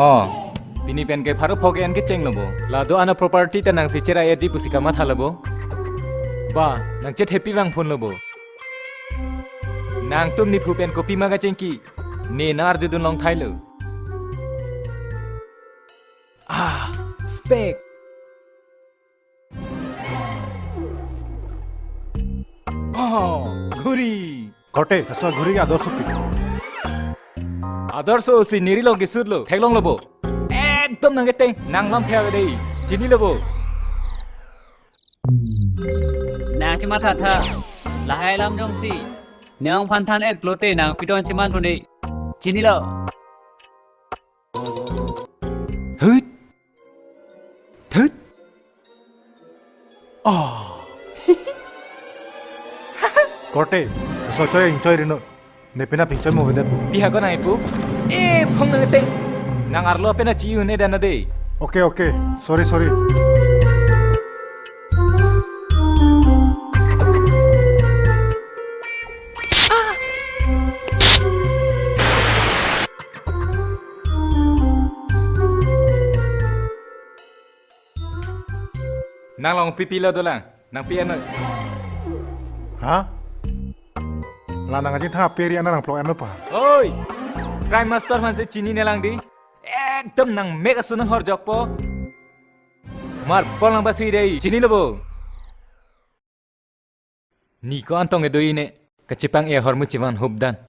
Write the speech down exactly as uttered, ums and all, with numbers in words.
Oh, pini pen ke pharo phok en kecheng lo bo. La do-an a-property ta nangsi cherai-etji pusi kamatha lo bo. Ba, nang chethepi vangphun lo bo. Nangtum nephu pen kopima kachingki, ne nang arjudun long thailo. Ah, spek. Oh, ghuri. Korte, laso ghuri ke Adarsho pi? Adarsho si neri lo kesut lo, theklong lo bo. Ekdom nang keteng, nang lam thia dei. Chini lo bo. Nang chematha tha. Lahai alam jongsi ne ongphan than-et lote nang piton cheman pune. Chini lo. Hut. Thut. Oh. Korte, so choi, choi rino. Ne pina pin choi mo vedet. Pi ha ko nang ipu? Eh, phong nang teng. Nang arlo pena chi un-e dan ade. Okay, okay. Sorry, sorry. Nang long pipi lo dolang, nang pi-en noi. Ha? La nang ajin tha peri ana nang plok en noi pa. Oi! Crime Master man se chini nelang di. Ekdom nang mek asu nang horjokpo. Mar pol nang bathui dei, chini lo bo. Ni ko-an tong kedo-i ne, kachepang-e ahormu chevan hupdan.